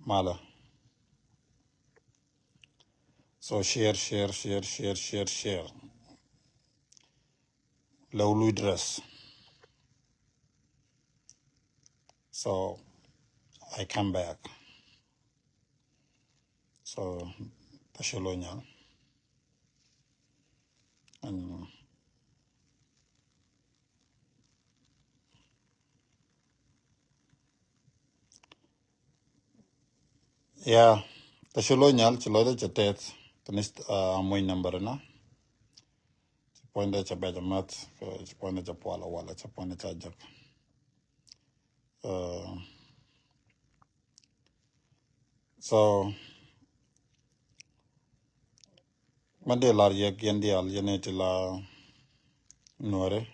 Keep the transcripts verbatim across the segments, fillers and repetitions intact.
Malɛ. So share, share, share, share, share, share. Lɛ wä lui dress. So I come back. So Tashi Lonyal. And yeah, Tashi Lonyal, ci lɔcdä cɛ tɛth. Kɛ ni, uh, amuny number na. Ci puɔ̱nydɛ cɛ bɛc amäth, ci puɔ̱nydɛ cɛ pual awala, ci puɔ̱nydɛ cɛ jek. Uh, so mɛn dee lar yɛ yɛn diaal, yɛn ti la Nuäri.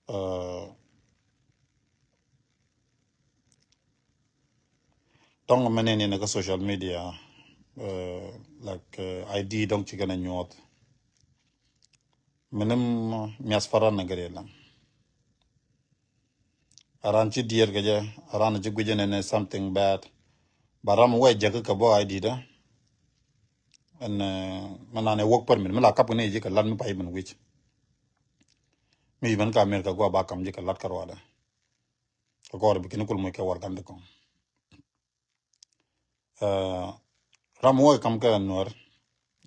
Uh, dɔŋ mɛn ni ni kä social media, uh, like, uh, I D dɔŋ ci kɛn a nyuɔth. Mini mias paran na gɛr yɛ lam. A ran ci diɛɛr kɛ jɛ, a ran ci guijɛ nɛnɛ something bad. Ba ram wɛ jɛ kä kɛ bɔ I D dä. Ɛn, uh, mɛ nan ɛ work permit, mi la kap kɛ ni ji̱ kɛ lat mi pay mɛn wi̱c. Mi ben kä America gua ba kam ji̱ kɛ lat kä ruadɛ. Kɛ kɔr bi kini kul muc kɛ war kan di kɔŋ. Uh, ram wä kam kɛ Nuäär,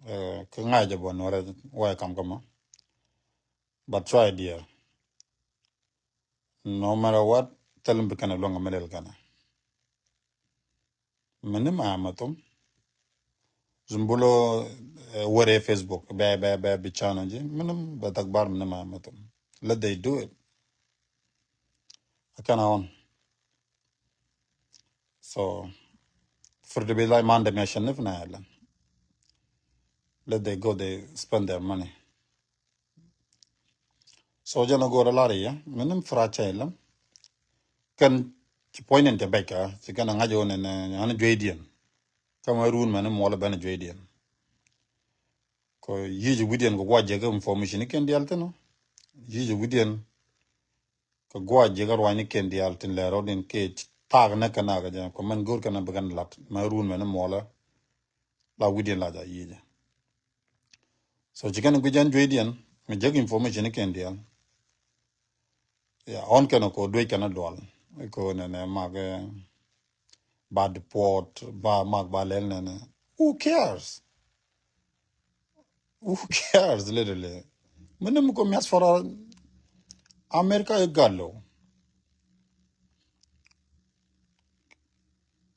uh, kɛ ŋa̱c jɛ bɔ Nuäär wä kam kɛ ma. But try dear. No matter what, thil mi bi kɛn a luäŋ a mi lɛl kɛn a. Mini ma ama thum. Zumbulo, eh, where Facebook, bɛ, bɛ, bɛ, bi channel ji. Mini bɛ tak bar mini ma ama thum. Let they do it. I can't own. So, for the be like man, the mission, if not, let they go, they spend their money. So jɛn a go̱o̱r a lar i̱ yɛ mini fracha ilä. Kɛn ci puɔ̱ny nɛn cɛ bɛc kä ci kɛn a ŋa̱c ɣän ɛn, ɛn jueydiɛn. Kä mɛ run mɛn muɔl ben jueydiɛn. Kɔ yic wi̱diɛn kɛ guac jɛ kɛ information ikiɛn diaal thin ɔ. Yic wi̱diɛn kɛ guac jɛ kɛ ruany ikiɛn diaal tin lɛ rɔɔd in kɛ taak nɛ kɛn a kɛ jɛ kɔ mɛn go̱o̱r kɛn a bi kɛn lat mɛ run mɛn muɔlɛ. La wi̱diɛn la ja yic. So ci kɛn guic ɛn jueydiɛn mi jek information ikiɛn diaal. Ya ɣɔn kɛn ko duec kɛn dual ko nɛnɛ mak, eh, ba deport ba mak ba lɛl nɛnɛ. Who cares? Who cares literally? Mini mi ko mias fara America i galo.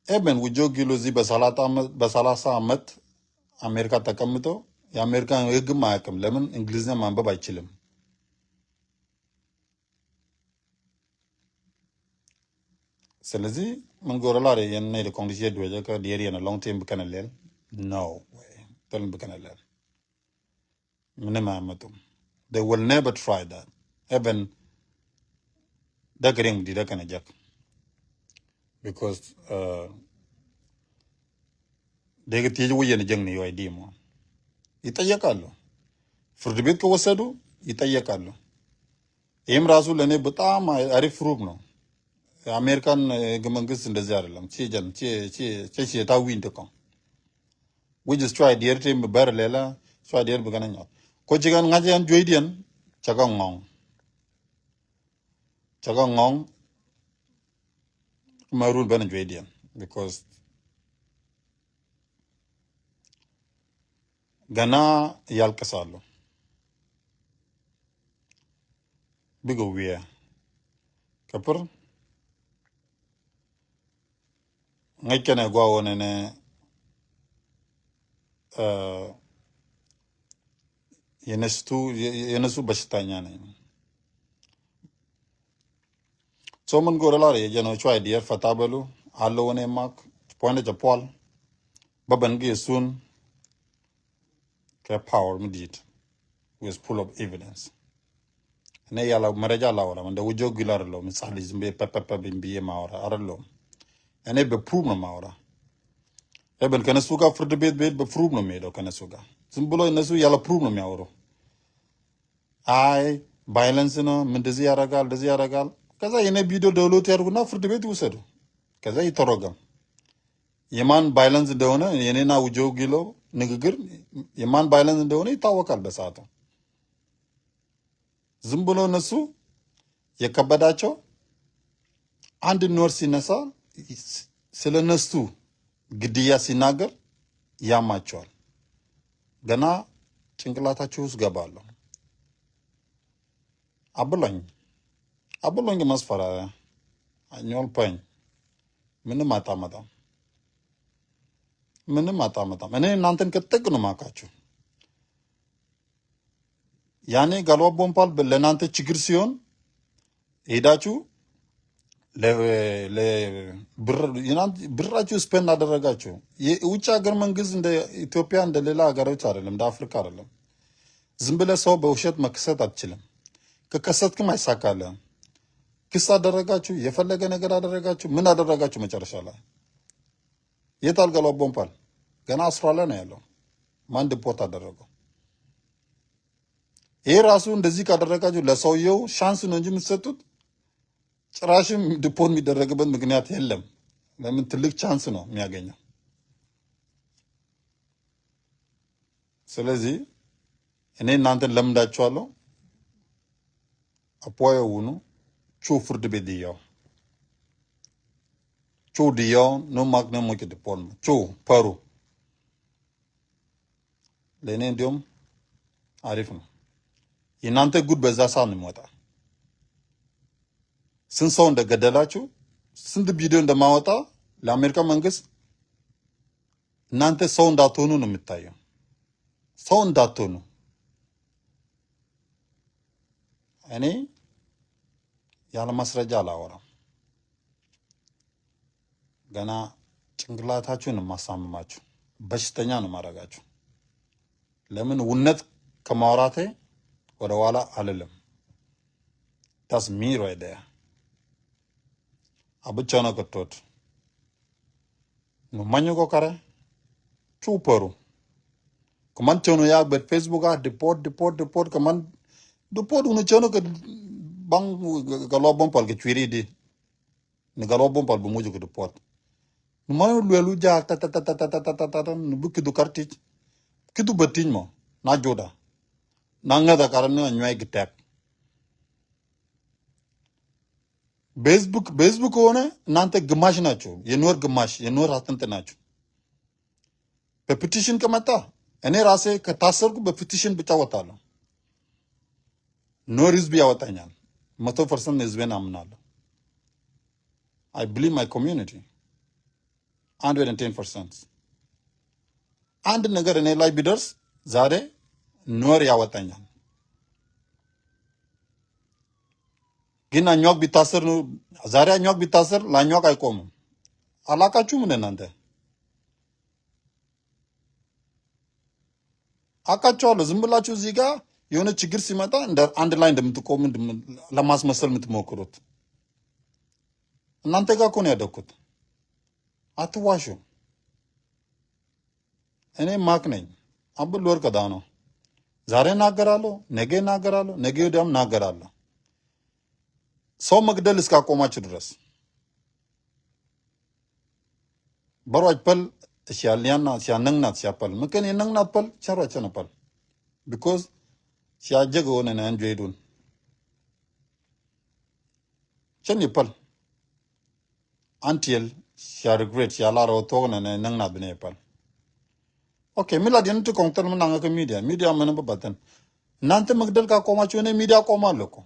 Eben wu jok gilo zi basalata amet, basalasa amet. America takamito. Ya America egi ma kem lemon English ne ma baba chilim. Selezi man goro lare yen ne de kong di cie dueja ka dieri yen a long time bi kɛn a lɛl. No way. Thil bi kɛn a lɛl. Mini ma matum. They will never try that. Even dek riŋ di dek kɛn a jek. Because, uh, dek thiec wä yen a jek ni yɔy di mɔ. Ita yek alo. Fur di bit kɛ wä sedu, ita yek alo. Im rasul lɛ ni bi thaam a ri proof nɔ. American, eh, gɛ mɛ gɛ sin dɛ ziar lam ci jɛn ci ci ci ci ta win ti kɔŋ. Which is try dier ti mi bɛr lɛ la try dier bi gɛn a nyɔt. Ko ci gɛn ŋa̱c yɛn juey diɛn cɛ kɛ ŋɔŋ. Cɛ kɛ ŋɔŋ. Mɛ run ben a juey diɛn because gana yal kɛ salo. Bikɛ wiɛ kɛ pir. Ŋäc kɛnɛ gua wä nɛnɛ, eh, yɛnɛ su, yɛnɛ su bashita nyani. So mun goro lar yɛ jɛn wä cua diɛr fatabalu alo wä nɛ mak puɔndɛ cɛ puɔl. Bä ben gi sun. Kɛ power mi dit. With full of evidence. Ɛn ɛ yala mɛrɛ ja lawra mɛn dɛ wä jok gilar lo mi salis bi pɛ pɛ pɛ bi bi ma wara ara lo. Ɛn ɛ bɛ prove no ma wara. Ɛ ben kɛnɛ suga fur de bet bet bɛ prove no mi do kɛnɛ suga. Sim bulo ne su yala prove no mi awro. Ai violence no min desi yara gal desi yara gal. ከዛ የኔ ቪዲዮ ዳውንሎድ ያደርጉና ፍርድ ቤት ይውሰዱ። ከዛ ይተረጎም። የማን ቫይለንስ እንደሆነ፣ የኔና ውጆ ጊሎ ንግግር የማን ቫይለንስ እንደሆነ ይታወቃል በሰዓቱ። ዝም ብሎ እነሱ የከበዳቸው አንድ ኑዌር ሲነሳ ስለ እነሱ ግድያ ሲናገር ያማቸዋል። ገና ጭንቅላታችሁ ውስጥ ገባለሁ። አብሎኝ አብሎኝ ማስፈራሪያ አኞል ፓኝ ምንም አታመጣም። ምንም አታመጣም። እኔ እናንተን ከጥቅ ነው ማውቃችሁ። ያኔ ጋልዋ ቦምፓል ለእናንተ ችግር ሲሆን ሄዳችሁ ለ- ለ- ብር- የናንተ- ብራችሁ ስፔንድ አደረጋችሁ። የውጭ ሀገር መንግስት እንደ ኢትዮጵያ እንደ ሌላ ሀገሮች አይደለም፣ እንደ አፍሪካ አይደለም። ዝም ብለህ ሰው በውሸት መክሰት አትችልም። ከከሰትክም አይሳካልህም። ክስ አደረጋችሁ፣ የፈለገ ነገር አደረጋችሁ። ምን አደረጋችሁ መጨረሻ ላይ? የት አልጋ ቦምፓል? ገና አውስትራሊያ ነው ያለው። ማን ዲፖርት አደረገው? ይሄ ራሱ እንደዚህ ካደረጋችሁ ለሰውየው ቻንስ ነው እንጂ የምትሰጡት፣ ጭራሽም ዲፖርት የሚደረግበት ምክንያት የለም። ለምን? ትልቅ ቻንስ ነው የሚያገኘው። ስለዚህ እኔ እናንተን ለምዳችኋለሁ። አፖየ ውኑ ቹ ፍርድ ቤት ድያው ቹ ድያው ነው ማክነ ሞጭ ዲፖርት ቹ ፐሩ ለእኔ እንዲሁም አሪፍ ነው። የእናንተ ጉድ በዛ ሰዓት ነው የሚወጣ። ስንት ሰው እንደገደላችሁ፣ ስንት ቪዲዮ እንደማወጣ ለአሜሪካ መንግስት እናንተ ሰው እንዳትሆኑ ነው የሚታየው። ሰው እንዳትሆኑ። እኔ ያለ ማስረጃ አላወራም። ገና ጭንቅላታችሁን ነው የማሳምማችሁ፣ በሽተኛ ነው ማረጋችሁ። ለምን? እውነት ከማውራቴ ወደ ኋላ አልልም። That's me right there. አብቻ ነው ከቶት ነው ማኝ ኮ ከረ ቹ ፐሩ ከማን ቸኑ ያ በት ፌስቡክ አ ዲፖርት ዲፖርት ዲፖርት ከማን ዲፖርት ውኑ ቸኑ ከ ባን ጋልዋ ቦምፓል ከ ቹሪ ዲ ni galuɔ bum pal bi muju ki di puɔt. Ni mɔni luel u jaak ta ta ta ta ta ta ta ta ta ni bi kidu kartic. Kidu bä ti̱c mɔ na juda. Na ŋäth a kara ni a nyuay ki tɛk. Facebook, Facebook wone nante gimac nacu, ye nuɔr gimac, ye nuɔr atinte nacu. Bɛ petition kɛ mɛ tha. Ɛn ɛ rasɛ kɛ tasärku bɛ petition bi ca wä thalɔ. Nuɔr is bi a wä tha nyal. Mɛ tho percent is ben am nalɔ. I believe my community. Hundred and ten percent. Andi nɛ gɛr ɛn ɛ lac bidärs zare nuɔr ya wä tha nyal. Gin a nyuak bi tasär nu zare a nyuak bi tasär la nyuak a ikom. Ala ka cum nɛ nante. Aka cɔl zimbi la cu zika yone cikir simata ndɛ underline dɛ mi ti komi dɛ mi la mas masal mi ti mokurut. Nante ka kuni adakut. Ati washu. Ɛn ɛ mak nɛny. Abi luɔr kɛ dhanɔ. Zare na gɛralo, nɛgɛ na gɛralo, nɛgɛ dam na gɛralo. So mak dɛl iska koma ci duras. Bä ruac päl cia lian nath cia näŋ nath cia päl mi ken i̱ näŋ nath päl cä ruac cä na päl. Because cia jek ɣöö nɛnɛ ɛn jueydun. Cä ni päl. Until cia regret cia lar ɣöö thuɔk nɛnɛ näŋ nath bi ni päl. Ok, mi lat yɛn ti kɔŋ thil mi naŋ kä media, media mɛn bä bathin. Nan ti mik del ka kɔma cuɛ ni media kɔma loko.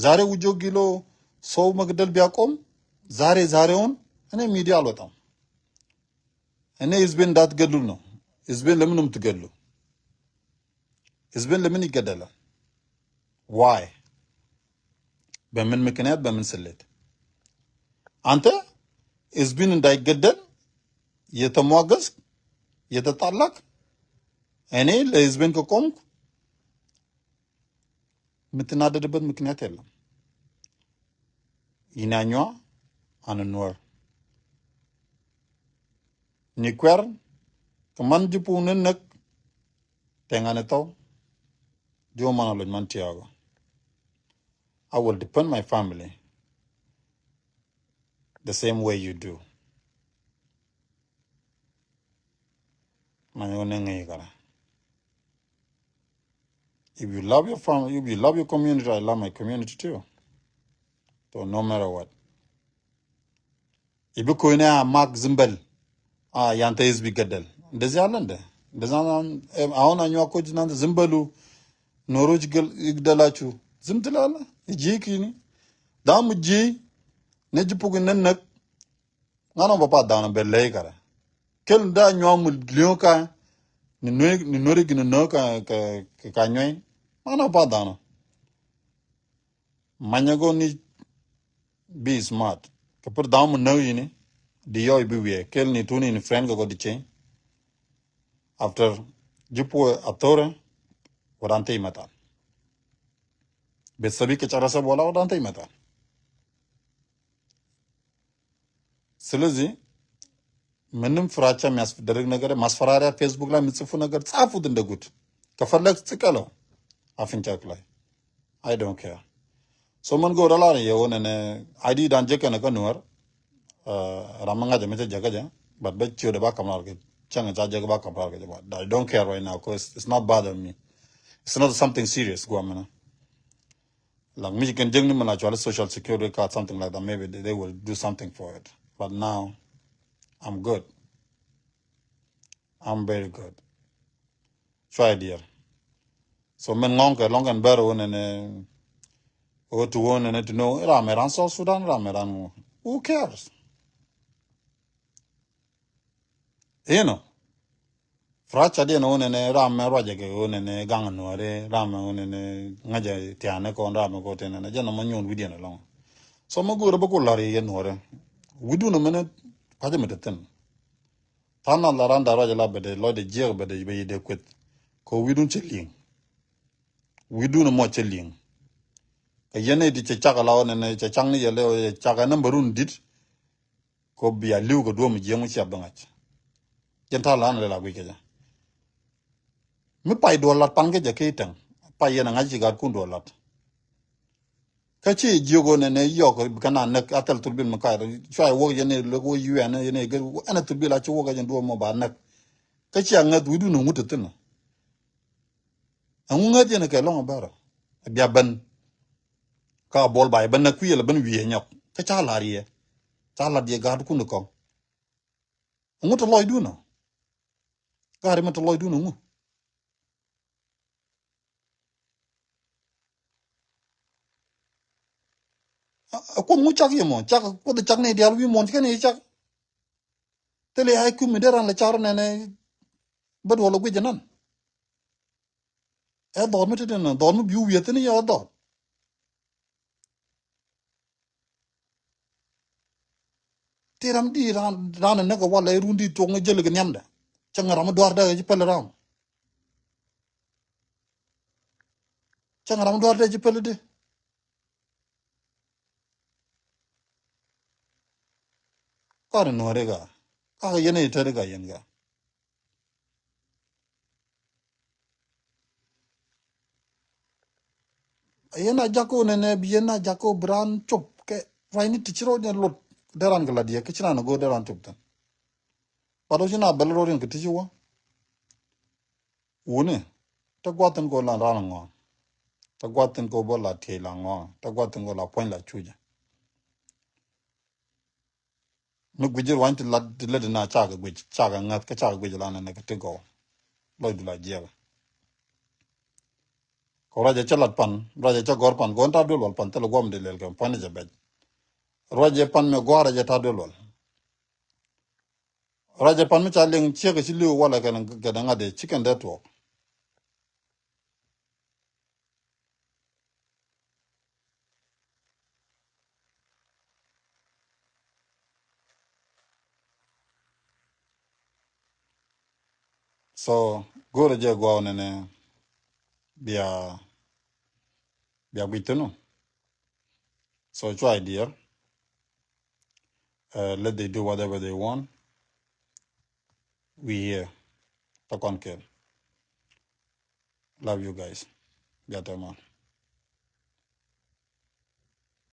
Zare wujok gilo so mik del bia kɔm. Zare zare on ɛn media lo tam. Ɛn is ben dat gelu no. Is ben lemin um ti gelu. Is ben lemin i gedela. Why? Bɛ min mikinɛt bɛ min silet. Ante is ben in dai gedel. Yɛ tɛ muagäth. Yɛ tɛ thalak. Ɛn lɛ is ben kɛ kɔm. Mi ti na dee dee beth mi kiniatɛl. Ina nyua an nuɔr. Ni kuɛr kɛ man ji̱ pun ni näk. Tɛŋ an thɔw. Ji̱ wä man a lɔc man tiaga. I will defend my family. the same way you do. Manyɛ wä ni ŋäc kärɛ. If you love your family, if you love your community, I love my community too. So no matter what. Ibi ko̱i ni a mak zimbal. A yan te is bi gadal. Ndezi alande. Ndezi alande. A wuna nyuwa ko̱ jinan zimbalu. Noro jigal igdalachu. Zimtilala. Iji kini. Damu ji. Ne jipugi nenek. Ŋa nɔ ba pa dhanɔ bɛ ley kara. Kel da nyuam mi li̱o̱ ka ni nueri, ni nueri gi ni nö ka, ka, ka, ka nyuɛny. Ŋa nɔ ba pa dhanɔ. Manyɛ go ni be smart. Kɛ pir dhanɔ mi nö yini. Di yɔy bi wiɛ. Kel ni tuni ni friend kɛ go di ceny. After jipuɔ athorɛ. Wadan tey matan. Bɛ sabi kɛ cara sabi wala wadan tey matan. Silezi, menim fracha mi as derek negere, mas farare Facebook la mi tsifu negere, tsafu din de gut. Ka farlek tsikalo. Afin chak lai. I don't care. So man go dala ye wone ne I D dan jeke ne ka nuar. Uh, rama ngaja me jeke ja. But be chiu de ba kamar ke. Chang cha jeke ba kamar ke. But I don't care right now because it's not bothering me. It's not something serious. Go amena. Like mi kɛn jek ni mɛ na cuali social security card, something like that, maybe they, they will do something for it. But now, I'm good. I'm very good. Cuai diɛr. So mɛn ŋɔŋ kɛ lɔŋ kɛn bɛr wä nɛnɛ, wä ti wä nɛnɛ ti no, ram mɛ ran South Sudan, ram mɛ ran wä. Who cares? Inɔ. Fracha diɛn wä nɛnɛ ram mɛ ruacɛ kɛ wä nɛnɛ gaŋ nuɔri, ram mɛ wä nɛnɛ ŋäcɛ tianɛ kɔn, ram mɛ kɔ tianɛ jɛ nɔmɔ nyuɔn widiɛn ɛlɔŋ. So mɛ go̱o̱rɛ bä ku lar yɛ nuɔri. Widun ɛmɛnɛ pacɛ mi te thin. Than na la ran da ruacɛ la bɛ de lɔcdɛ jiɛk bɛ de bɛ yi de kueth. Kɛ widun cɛ liŋ. Widun ɛmɔ cɛ liŋ. Kɛ yɛn ɛ di cɛ cak la wä nɛnɛ cɛ cak ni yɛ lɛ wä cɛ cak ɛ nambärun dit. Kɔ bia li̱w kɛ duɔ̱ɔ̱m jiɛŋ mi cia bi ŋa̱c. Jɛn ta̱a̱ la̱a̱n lɛ la guic kɛ jɛ. Mi pay duɔl lat pan kɛ jɛ ki tɛŋ. Pay yɛn a ŋa̱c ci gaat kun duɔl lat. Kä ci jiök ɣöö nɛnɛ yɔk kɛ na näk a thil thurbil mi kac. Cuay wok yɛn ɛ lek wok yuɛn yɛn ɛ gɛ ɛn a thurbil a ci wok kɛ jɛn duɔ̱ɔ̱m mɔ ba näk. Kä ci a ŋäth wi̱dun a ŋut a thin. Ɛŋu ŋäth yɛn kɛ lɔŋ a bärä. Bia ben. Ka bol ba yɛ ben na kui̱ yɛ la ben wi̱i̱ ɛ nyɔk. Kä ca lar yɛ. Ca lat yɛ gaat kun kɔŋ. Ɛŋu te lɔcdun ɔ? Gaat mi te lɔcdun ɛŋu? A, a kuoth ŋu cak yɛ mɔ? Cak kuoth cak ni dial wi̱i̱ muɔ̱n ci kɛn yɛ cak. Thilɛ ya i̱ kumi dee ran lɛ car nɛnɛ. Bä duɔl ɛ guic ɛnan. Ɛ dhɔr mi te den dhɔr mi biu wi̱i̱ thi̱n yɛ ɛ dhɔr. Ti ram di ran ran näk ɛ walɛ run di tuɔk ni jäl kɛ nhiamdɛ. Cäŋ ram mi duar dɛ ci päl ram. Cäŋ ram mi duar dɛ ci päl di. Kɔn in nuɔri ka. Ka yɛn i̱ tɛri ka yɛn ka. A yɛn a jako nɛnɛ bi yɛn a jako bi ran cop kɛ ruacni ti ci rɔ jɛ lot. Dee ran kɛ lat yɛ kä ci ran a go̱o̱r dee ran cop thin. Bat wä ci na bɛl rɔ riɛn kɛ ti ci wä. Wuni. Te guath thin ko lan ran ŋɔn. Te guath thin ko bä la tiey la ŋɔn. Te guath thin ko la puɔ̱ny la cucɛ. Mi guic ruany ti lat ti lät na cakɛ guic cakɛ ŋäth kä cakɛ guic lan nɛ kɛ ti gɔw. Lɔcdu la jiɛk. Kɛ ruacɛ cä lat pan ruacɛ cä gɔr pan gɔn ta duel wal pan thil guɔm di lɛl kɛ pan ni jɛ bɛc. Ruacɛ pan mi guarɛ jɛ ta duel wal. Ruacɛ pan mi ca liŋ ciek ci liw walɛ kɛn kɛn ŋa̱t di ci kɛn dee tuɔɔk. So go̱o̱rä jɛ guaw nɛnɛ bia bia guic thinu. So cua idiɛr. Uh, let they do whatever they want. We here. Takwan kel. Love you guys. Bia tɛmɔ.